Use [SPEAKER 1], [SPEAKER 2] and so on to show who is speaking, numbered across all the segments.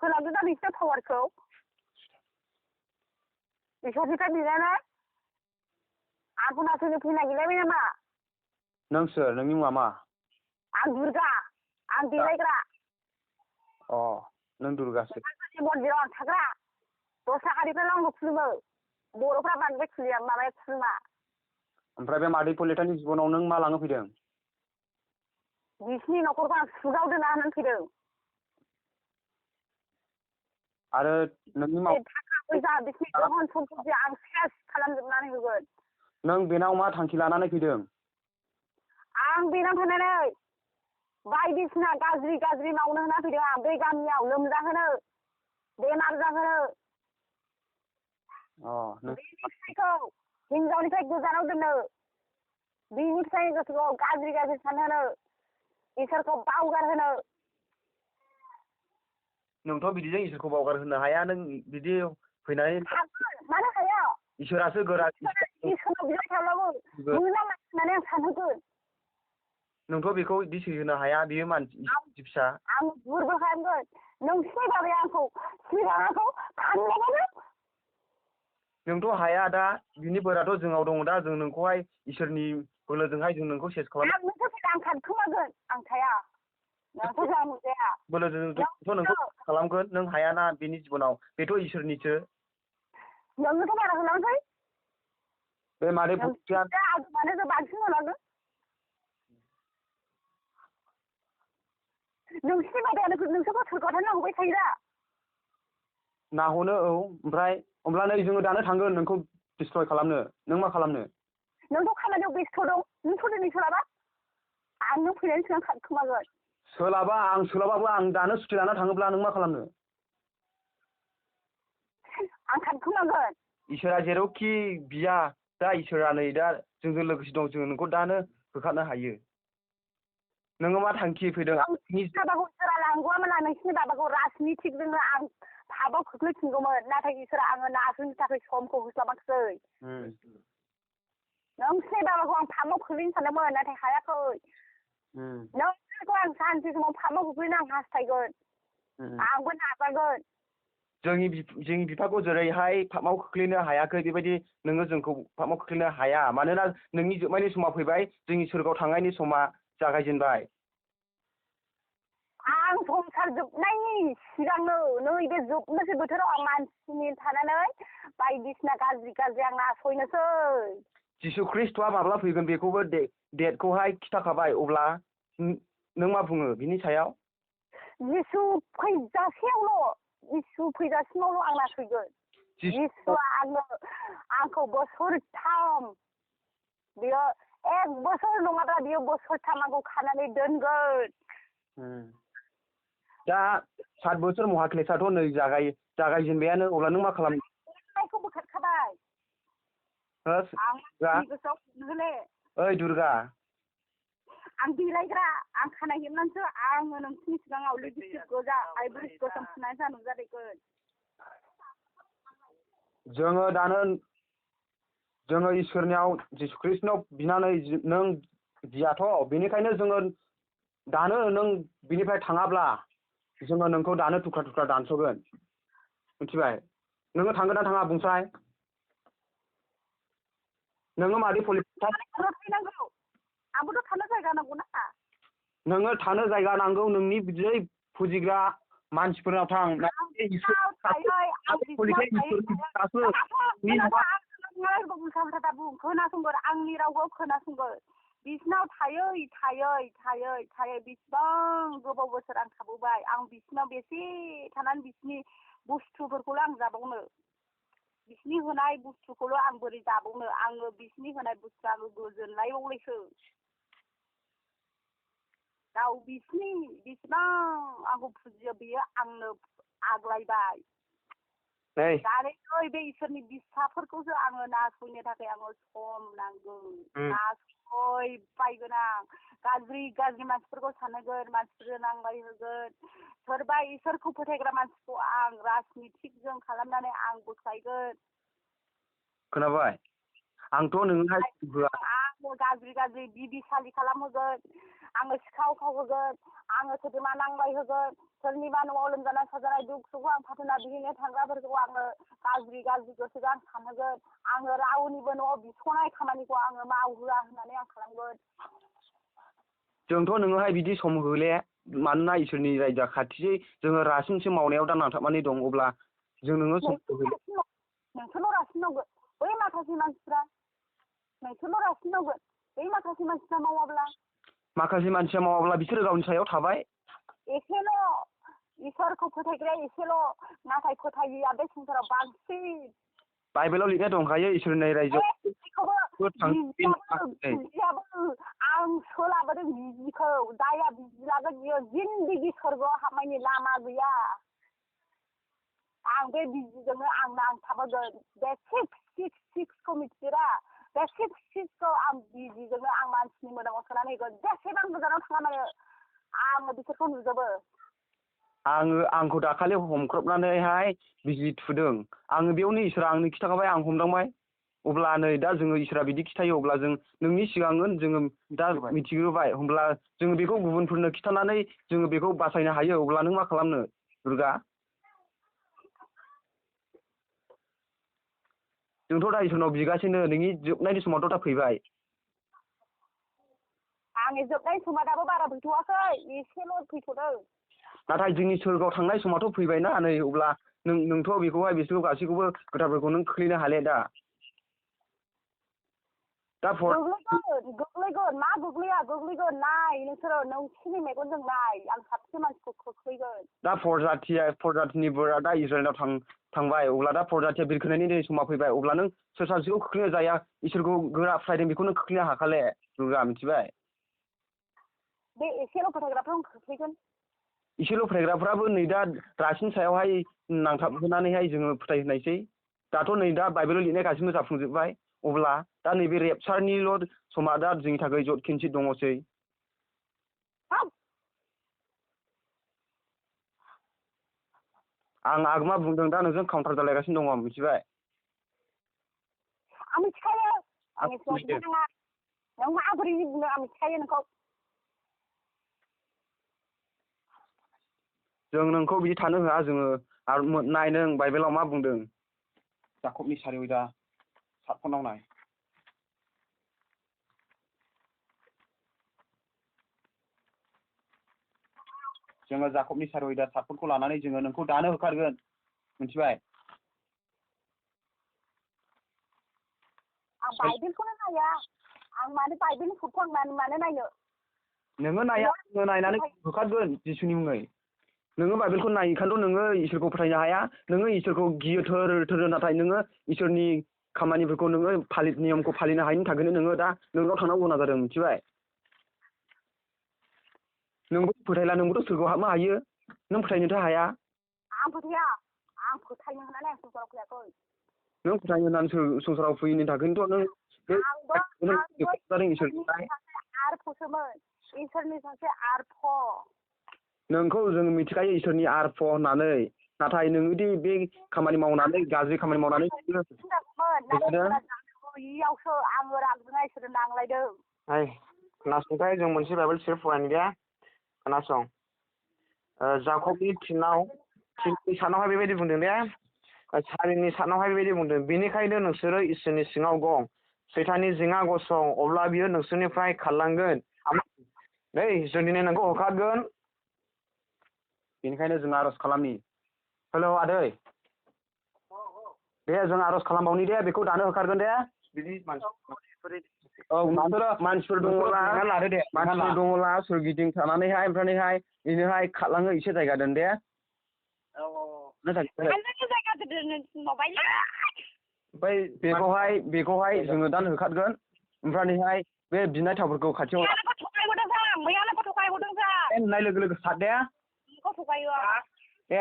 [SPEAKER 1] होलांदो दा नोंसिना पावारखौ इसोरनिफ्राय बिनानै आंखौ नासयनो फैनो नागिरलायबाय नामा?
[SPEAKER 2] नों सोर? नोंनि मुङा मा?
[SPEAKER 1] आं दुर्गा आं देलायग्रा
[SPEAKER 2] नों दुर्गासो
[SPEAKER 1] मन्दिराव आं थाग्रा दस्रा हारिफ्रा आंखौ खुलुमो बर'फ्रा बांद्राय खुलिया माबाया खुलुमा
[SPEAKER 2] ओमफ्राय बे मादै पलिटानि जिबनाव नों मा लांनो फैदों?
[SPEAKER 1] बिसिनि न'खरखौ आं सुगाव दोना होननानै फैदों
[SPEAKER 2] आरो नोंनि
[SPEAKER 1] थाखा फैसा बिसिनि धन सम्पति आं सेस खालामजोबनानै होगोन
[SPEAKER 2] नों बेनाव मा थांखि लानानै फैदों?
[SPEAKER 1] आं बेनाव थांनानै बायदिसिना गाज्रि गाज्रि मावनो होना फैदों आं बे गामियाव लोमजाहोनो बेमार जाहोनो बेनि फिसायखौ हिनजावनिफ्राय गोजानाव दोननो बिनि फिसायनि गोसोखौ गाज्रि गाज्रि सानहोनो इसोरखौ बावगारहोनो
[SPEAKER 2] नोंथ' बिदिजों इसोरखौ बावगार होनो हाया नों बिदि फैनानै
[SPEAKER 1] मानो हाया
[SPEAKER 2] इसोरासो गोरा
[SPEAKER 1] इसोरनाव बिबाय थाब्लाबो मोजां होननानै आं सानहोगोन
[SPEAKER 2] नोंथ' बेखौ बिदि सैहोनो हाया बियो मानसि फिसा
[SPEAKER 1] आं गुरबो खालामगोन नोंसिनि बाबाया आंखौ सिगाङाखौ फानलायबानो
[SPEAKER 2] नोंथ' हाया दा बिनि बोराथ' जोंनाव दङ दा जों नोंखौहाय इसोरनि बोलोजोंहाय जों नोंखौ सेस खालाम
[SPEAKER 1] आं नोंखौ आं खारखोमागोन आं थाया नोंखौ जों नुजाया
[SPEAKER 2] बोलोजोंथ' नोंखौ खालामगोन नों हायाना बिनि जिबनाव बेथ' इसोरनिसो
[SPEAKER 1] नोंनोथ' बारा होलांसै
[SPEAKER 2] बे मादै
[SPEAKER 1] मानो बांसिन होलांगोन नोंसिनि बाबायानो नोंसोरखौ सोरगोआव नांगौबाय थायो दा
[SPEAKER 2] नाहनो ओमफ्राय होमब्ला नै जोङो दानो थांगोन नोंखौ डिस्ट्रय खालामनो नों मा खालामनो
[SPEAKER 1] नोंथ' खामानियाव बेस्थ' दं नोंथ' दिनै सोलाबा आं नों फैनायनि सिगां खारखोमागोन
[SPEAKER 2] सोलाबा आं सोलाबाबो आं दानो सुथि लाना थाङोब्ला नों मा खालामनो
[SPEAKER 1] आं खारखोमागोन
[SPEAKER 2] इसोरा जेरावखि बिया दा इसोरा नै दा जोंजों लोगोसे दं जों नोंखौ दानो होखारनो हायो नोङो मा थांखि फैदों
[SPEAKER 1] बाबाखौ सोरा लांगौआमोन आं नोंसिनि बाबाखौ राजनिथिकजोंनो आं पापआव खोख्लैफिनगौमोन नाथाय इसोरा आङो नासयनो थाखाय समखौ होस्लाबाखिसै नोंसिनि बाबाखौ आं पापआव खोख्लैनो सानदोंमोन नाथाय हायाखै नोंसोरखौ आं सानसे समाव पापआव खोख्लैनो आं हास्थायगोन आंबो नाजागोन
[SPEAKER 2] जोंनि बिफाखौ जेरैहाय पापआव खोख्लैनो हायाखै बेबायदि नोङो जोंखौ पापआव खोख्लैनो हाया मानोना नोंनि जोबनायनि समा फैबाय जोंनि सोरगोआव थांनायनि समा जागायजेनबाय
[SPEAKER 1] आं संसार जोबनायनि सिगांनो नैबे जोबनोसै बोथोराव आं मानसिनि थानानै बायदिसिना गाज्रि गाज्रि आं नासयनोसै
[SPEAKER 2] जिसु ख्रिस्ट'आ माब्ला फैगोन बेखौबो डेटखौहाय खिथाखाबाय अब्ला नों मा बुङो बिनि सायाव
[SPEAKER 1] जिसु फैजासिमावल' आं नासयगोन जिसुआ आंखौ बोसोरथाम बियो 1 बोसोर नङाब्ला बियो बोसोरथाम आंखौ खानानै दोनगोन
[SPEAKER 2] दा 7 बोसोर महाक्लेशाथ' नै जागायजेनबायानो अब्ला नों मा खालामनो
[SPEAKER 1] बोखारखाबाय
[SPEAKER 2] ओइ दुर्गा
[SPEAKER 1] आं देलायग्रा आं खानाय हेबनानैसो आङो नोंसिनि सिगाङाव लिपस्टिक गोजा आइब्र'स गोसोम फुननानैसो आं नुजादैगोन
[SPEAKER 2] जोङो इसोरनियाव जिसु ख्रिस्टनाव बिनानै नों गियाथ' बेनिखायनो जोङो दानो नों बिनिफ्राय थाङाब्ला जोङो नोंखौ दानो थुख्रा थुख्रा दानस'गोन मिथिबाय नोङो थांगोन ना थाङा बुंसाय नोङो मादै
[SPEAKER 1] फैनांगौ आंबोथ' थानो जायगा नांगौ ना
[SPEAKER 2] नोङो थानो जायगा नांगौ नोंनि बिदिनो फुजिग्रा मानसिफोरनाव थां
[SPEAKER 1] खोनासंगोन आंनि रावखौ खोनासंगोन बिसिनाव थायै बिसिबां गोबाव बोसोर आं थाबोबाय आं बिसिनाव बेसे थानानै बिसिनि बुस्थुफोरखौल' आं जाबावनो बिसिनि होनाय बुस्थुखौल' आं बोरै जाबावनो आङो बिसिनि होनाय बुस्थुआ आङो गोजोनलायबावलायसो गाव बिसिबां आंखौ फुजियो बेयो आंनो आग्लायबाय दानि बे इसोरनि बिसाफोरखौसो आङो नासयनो थाखाय आङो सम नांगौ नासयबायगोन आं गाज्रि मानसिफोरखौ सानहोगोन मानसिफोरजों नांलायहोगोन सोरबा इसोरखौ फोथायग्रा मानसिखौ आं राजनिथिकजों खालामनानै आं बोख्लायगोन
[SPEAKER 2] खोनाबाय आंथ' नोंहाय
[SPEAKER 1] आं गाज्रि गाज्रि बिबिसालि खालामहोगोन आङो सिखाव खावहोगोन आङो सोरजोंबा नांलाय होगोन सोरनिबा न'आव लोमजानाय साजानाय दुख सुखखौ आं फाथोना बिहैनो थांग्राफोरखौ आङो गाज्रि गाज्रि गोसोजों आं सानहोगोन आङो रावनिबो न'आव बिस'नाय खामानिखौ आङो मावहोआ होननानै आं खालामगोन
[SPEAKER 2] जोंथ' नोङोहाय बिदि सम होले मानोना इसोरनि रायजोआ खाथिसै जोङो रासिनसो मावनायाव दा नांथाबनानै दं अब्ला जों नोङो सम होले
[SPEAKER 1] नोंसोरल' रासिन मावगोन बै माखासे मानसिफ्रा नोंसोरल' रासिन मावगोन बै माखासे मानसिफ्रा मावाब्ला
[SPEAKER 2] माखासे मानसिया मावाब्ला बिसोरो गावनि सायाव थाबाय
[SPEAKER 1] एसेल' इसोरखौ फोथायग्राया एसेल' नाथाय फोथायिया बे संसाराव बांसिन
[SPEAKER 2] बाइबेलाव लिरनाय दंखायो इसोरनि रायजोआव
[SPEAKER 1] बिजियाबो आं सोलाबोदों बिजिखौ जायहा बिजि लागोन बियो जिन्दगि सोरगोआव हाबनायनि लामा गैया आं बे बिजिजोंनो आं नांथाबोगोन बे सिक्सखौ मिथियोरा बे सिक्सखौ आं बिजिजोंनो आं मानसिनि मोदोमाव सोनानै होगोन जेसेबां गोजानाव थाङा मानो आङो बिसोरखौ नुजोबो
[SPEAKER 2] आंखौ दाखालि हमख्रबनानैहाय बिजि थुदों आङो बेयावनो इसोरा आंनो खिथाखाबाय आं हमदांबाय अब्ला नै दा जोङो इसोरा बिदि खिथायो अब्ला जों नोंनि सिगां जोङो दा मिथिग्रोबाय होमब्ला जोङो बेखौ गुबुनफोरनो खिथानानै जोङो बेखौ बासायनो हायो अब्ला नों मा खालामनो दुर्गा जोंथ' दा इसोरनाव बिगासिनो नोंनि जोबनायनि समावथ' दा फैबाय
[SPEAKER 1] आंनि जोबनायनि समा दाबो बारा फैथ'वाखै एसेल' फैथ'दों
[SPEAKER 2] नाथाय जोंनि सोरगोआव थांनाय समाथ' फैबायना नै अब्ला नोंथ' बेखौहाय बिसोरखौ गासैखौबो खोथाफोरखौ नों खोख्लैनो हाले दा
[SPEAKER 1] गोग्लैगोन मा गोग्लैगोन नाय नोंसोरो नोंसिनि मेगनजों नाय आं साबसे मानसिखौ खोख्लैगोन
[SPEAKER 2] दा फरजाथिनि बोरा दा इज्राइलाव थांबाय अब्ला दा फरजाथिया बिरखोनायनि दै समा फैबाय अब्ला नों सोर सासेखौ खोख्लैनो जाया इसोरखौ गोरा फोथायदों बेखौनो खोख्लैनो हाखाले दुर्गा मिथिबाय
[SPEAKER 1] बे एसेल' फोथायग्राफ्रा आं खोख्लैगोन
[SPEAKER 2] एसेल' फोथायग्राफ्राबो नै दा रासिन सायावहाय नांथाबहोनानैहाय जोङो फोथायहोनायसै दाथ' नै दा बाइबेलाव लिरनाय गासैबो जाफुंजोब्बाय अब्ला दा नैबे रेपचारनिल' समा दा जोंनि थाखाय जथखिनसे दङसै आं आगोमा बुंदों दा नोंजों काउन्टार जालायगासिनो दङ मिथिबाय
[SPEAKER 1] आं मिथिखायो आंनि सिगाङाव बुंनाङा नों माबोरै बुंदों आं मिथिखायो नोंखौ
[SPEAKER 2] जों नोंखौ बिदि थानो होआ जोङो आरो नाय नों बाइबेलाव मा बुंदों जाकबनि सारियाव दा सातखनाव नाय जोङो जाकबनि सारियाव दा सातखौ लानानै जोङो नोंखौ दानो होखारगोन मिथिबाय
[SPEAKER 1] आं बाइबेलखौनो नाया आं मानो बाइबेलनि फट'खौ आं मानो नायनो
[SPEAKER 2] नोङो नाया जोङो नायनानै होखारगोन जिसुनि मुङै नोङो बाइबेलखौ नायखानोथ' नोङो इसोरखौ फोथायनो हाया नोङो इसोरखौ गियो थोर नाथाय नोङो इसोरनि खामानिफोरखौ नोङो नियमखौ फालिनो हायिनि थाखायनो नोङो दा नोंनाव थांनांगौ गोनां जादों मिथिबाय नोंबो फोथायला नोंबोथ' सोरगोआव हाबनो हायो नों फोथायनोथ' हाया
[SPEAKER 1] आं फोथाया आं फोथायनो होननानै आं संसाराव फैयाखै
[SPEAKER 2] नों फोथायनो होननानै संसाराव फैयिनि थाखायनोथ' नों
[SPEAKER 1] आरफसोमोन इसोरनि सासे आरफ
[SPEAKER 2] नोंखौ जों मिथिखायो इसोरनि आरफ होननानै नाथाय नोङोदि बे खामानि मावनानै गाज्रि खामानि मावनानै
[SPEAKER 1] इयावसो आङो रागजोंहाय इसोरजों नांलायदों
[SPEAKER 2] खोनासंथाय जों मोनसे बाइबेल सेर फरायनो गैया खोनासं जाकबनि तिननि सानावहाय बेबायदि बुंदों दे सारिनि सानावहाय बेबायदि बुंदों बेनिखायनो नोंसोरो इसोरनि सिङाव गं सैताननि जिङा गसं अब्ला बियो नोंसोरनिफ्राय खारलांगोन नै जों दिनै नोंखौ होखारगोन बेनिखायनो जों आर'ज खालामनि हेलौ आदै दे जों आर'ज खालामबावनि दे बेखौ दानो होखारगोन दे बिदि मानसिफोर दङब्ला लादो दे मानसिफोर दङब्ला सोरगिदिं थानानैहाय ओमफ्रायहाय बिनोहाय खारलाङो एसे जायगा दोन दे ओमफ्राय बेखौहाय जोङो दा होखारगोन ओमफ्रायहाय बे बिनाय थावफोरखौ खाथियाव नुनाय लोगो लोगो सार दे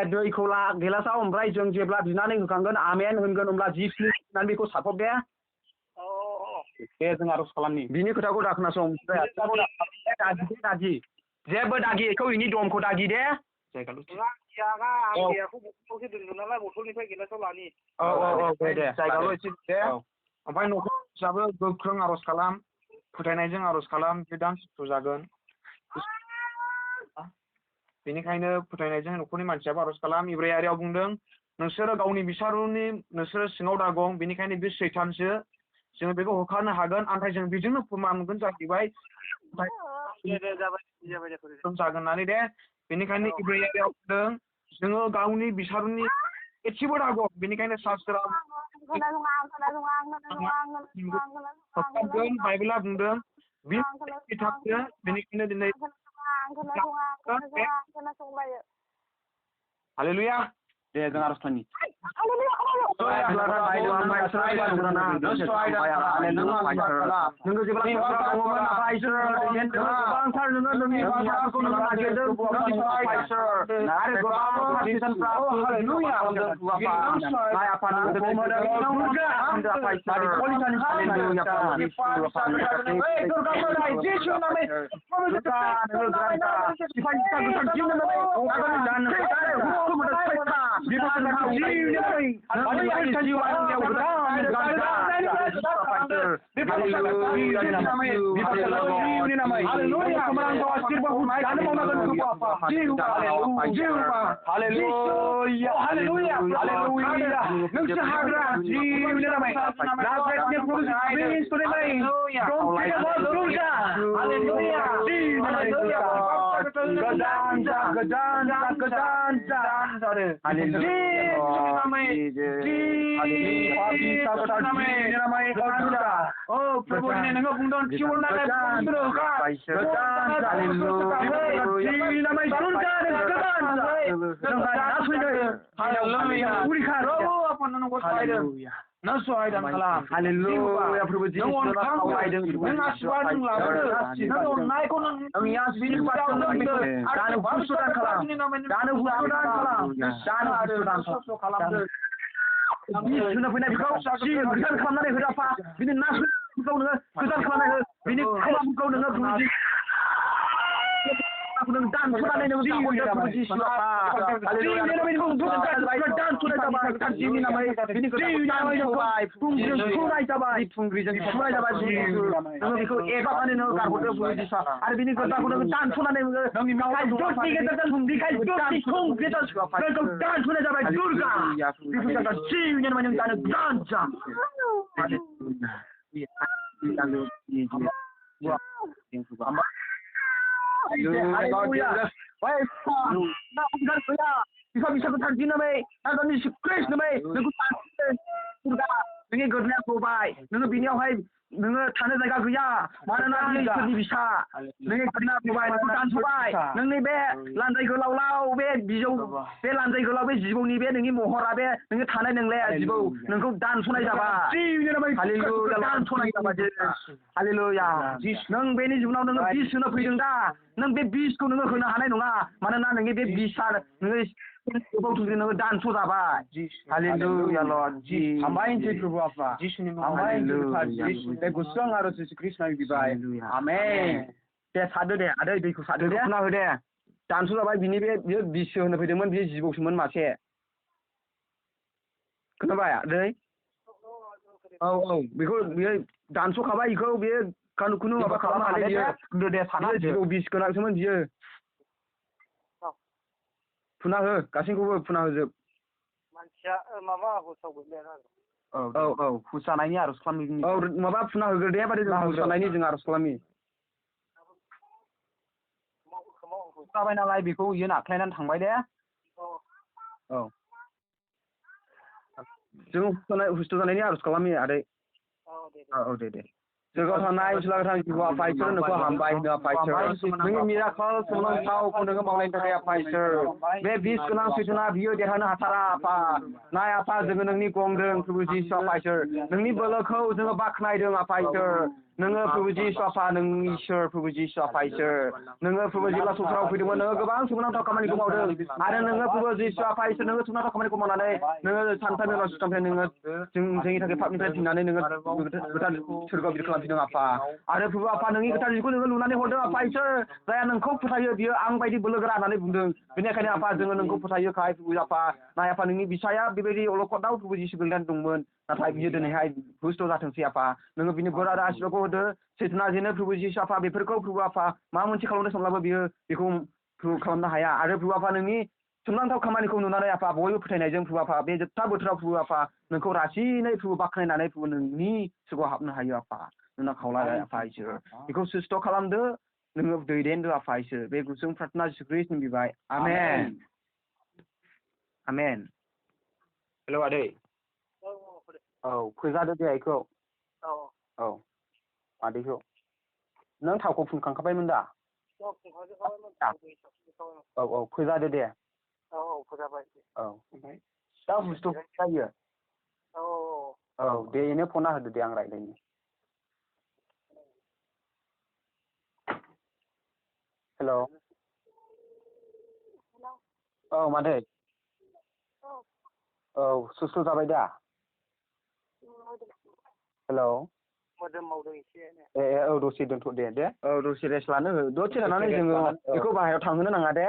[SPEAKER 2] दैखौ ला गिलासाव ओमफ्राय जों जेब्ला बिनानै होखांगोन आमेन होनगोन होमब्ला जिसुनि होननानै बेखौ सारफब दे जों आर'ज खालामनि बिनि खोथाखौ दा खोनासं दागि जेबो दागि बेखौ इनि दमखौ दागि दे ओमफ्राय न'खरफ्राबो गोख्रों आर'ज खालाम फोथायनायजों आर'ज खालाम बे दान सुक्ति जागोन बेनिखायनो फोथायनायजों न'खरनि मानसियाबो आर'ज खालाम इब्रायारियाव बुंदों नोंसोरो गावनि बिसारुनि नोंसोरो सिङाव दागं बेनिखायनो बे सैतानसो जोङो बेखौ होखारनो हागोन नाथाय जों बेजोंनो फोरमान मोनगोन जाहैबाय जागोन होननानै दे बेनिखायनो इब्रायारियाव बुंदों जोङो गावनि बिसारुनि एसेबो दागं बेनिखायनो शास्त्रआव बाइबेला बुंदों बे सैतानसो बेनिखायनो दिनै हालेलुया दे जों आर'ज खालामनि नोङो थानो जायगा गैया मानोना बे इसोरनि बिसा नोंनि गोदना फैबाय नोंखौ दानस'बाय नोंनि बे लान्जाय गोलाव बे बिजौ बे लान्जाय गोलाव बे जिबौनि बे नोंनि महरा बे नोङो थानाय नोंलाय जिबौ नोंखौ दानस'नाय जाबाय हालेलुया दानस'नाय जाबाय हालेलुया नों बेनि जिबनाव नोङो बिस होनो फैदों दा नों बे बिसखौ नोङो होनो हानाय नङा मानोना नोंनि बे बिसआ नोङो नोङो दानस' जाबाय हालेलुया लर्ड हामबायसै प्रभु आफा हामबायसै बे गुसुं आरो जिसु ख्रिस्टनि बिबाय आमेन दे सारदो दे आदै दैखौ सारदो दे खोना हो दे दानस' जाबाय बिनि बियो बिसो होनो फैदोंमोन बियो जिबौसोमोन मासे खोनाबाय आदै औ बेखौ बियो दानस'खाबाय बेखौ बियो खुनु माबा खालामनो हाले बियो दे सारना जिबौ बिस गोनांसोमोन बियो फुना हो गासैखौबो फुना होजोब मानसिया माबा हुसाव गोग्लैया औ हुस जानायनि आर'ज खालामनि औ माबा फुना होग्रो दे बादि हुस जानायनि जों आर'ज खालामनि जाबाय नालाय बेखौ इयो नाख्लायनानै थांबाय दे औ जों हुस्थ' जानायनि आर'ज खालामनि आदै औ दे जौगाव थानाय ओनसोलाव थानाय जिउआ फाइसोर नोंखौ हामबाय होनो फाइसोर नोंनि मिराकल सोमोनांथावखौ नोङो मावनायनि थाखाय फाइसोर बे बिस गोनां सैथोना बियो देरहानो हाथारा आफा नाय आफा जोङो नोंनि गंदों प्रभु जिसु फाइसोर नोंनि बोलोखौ जोङो बाख्नायदों आफा इसोर नोङो प्रभु जिसु आफा नोंनि इसोर प्रभु जिसु आफा इसोर नोङो प्रभु जेब्ला संसाराव फैदोंमोन नोङो गोबां सोमोनांथाव खामानिखौ मावदों आरो नोङो प्रभु जिसु आफा इसोर नोङो सोमोनांथाव खामानिखौ मावनानै नोङो सानथामनि उनाव सुथामनिफ्राय नोङो जोंनि थाखाय पापनिफ्राय फैनानै नोङो गोदान सोरगोआव बिदि खालामफिनदों आफा आरो प्रभु आफा नोंनि गोथार जिउखौ नोङो लुनानै हरदों आफा इसोर जाया नोंखौ फोथायो बियो आं बायदि बोलोगोरा होननानै बुंदों बेनिखायनो आफा जोङो नोंखौ फोथायोखाय प्रभु आफा नाय आफा नोंनि बिसाया बेबायदि अलखदाव प्रभु जिसु गोलैनानै दंमोन नाथाय बियो दिनैहाय हुस्थ' जाथोंसै आफा नोङो बिनि बोर आरो आशीर्बादखौ होदो चेतना जेनो प्रभु जिसु आफा बेफोरखौ प्रभु आफा माबा मोनसे खालामनो सानब्लाबो बियो बेखौ प्रभु खालामनो हाया आरो प्रभु आफा नोंनि सोमोनांथाव खामानिखौ नुनानै आफा बयबो फोथायनायजों प्रभु आफा बे जोबथा बोथोराव प्रभु आफा नोंखौ रासिनै प्रभु बाख्नायनानै प्रभु नोंनि सिगाङाव हाबनो हायो आफा नोंना खावलायबाय आफा इसोर बेखौ सुस्थ' खालामदो नोङो दैदेनदो आफा इसोर बे गुसुं प्रार्थना जिसु ख्रीष्टनि बिबाय आमेन आमेन हेल' आदै औ फोजादो दे बेखौ औ आदैखौ नों थावखौ फुनखांखाबायमोन दा औ औ फोजादो दे
[SPEAKER 1] फोजाबाय
[SPEAKER 2] औ ओमफ्राय दा बुस्थु जायो औ दे बेनो फना होदो दे आं रायज्लायनो हेल' औ मादै औ सुस्थ' जाबाय दा हेल'
[SPEAKER 1] मोदोम मावदों एसे
[SPEAKER 2] ए औ दसे दोनथ' दे औ दसे रेस्ट लानो हो दसे लानानै जोङो बेखौ बाहेरायाव थांहोनो नाङा दे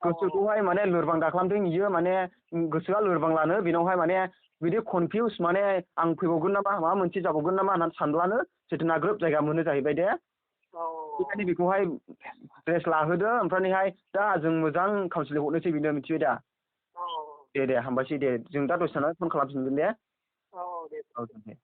[SPEAKER 2] गोसोखौहाय माने लोरबां दाखालामदों इयो माने गोसोआ लोरबां लानो बेनावहाय माने बिदि कनफिउस माने आं फैबावगोन नामा माबा मोनसे जाबावगोन नामा होननानै सानब्लानो चेतना ग्रोब जायगा मोनो जाहैबाय दे बेखायनो बेखौहाय रेस्ट लाहोदो ओमफ्रायहाय दा जों मोजां काउन्सिलिं हरनोसै बेनो मिथिबाय दा दे हामबायसै दे जों दा दसे थानानै फन खालामफिनगोन दे
[SPEAKER 1] दे
[SPEAKER 2] औ दे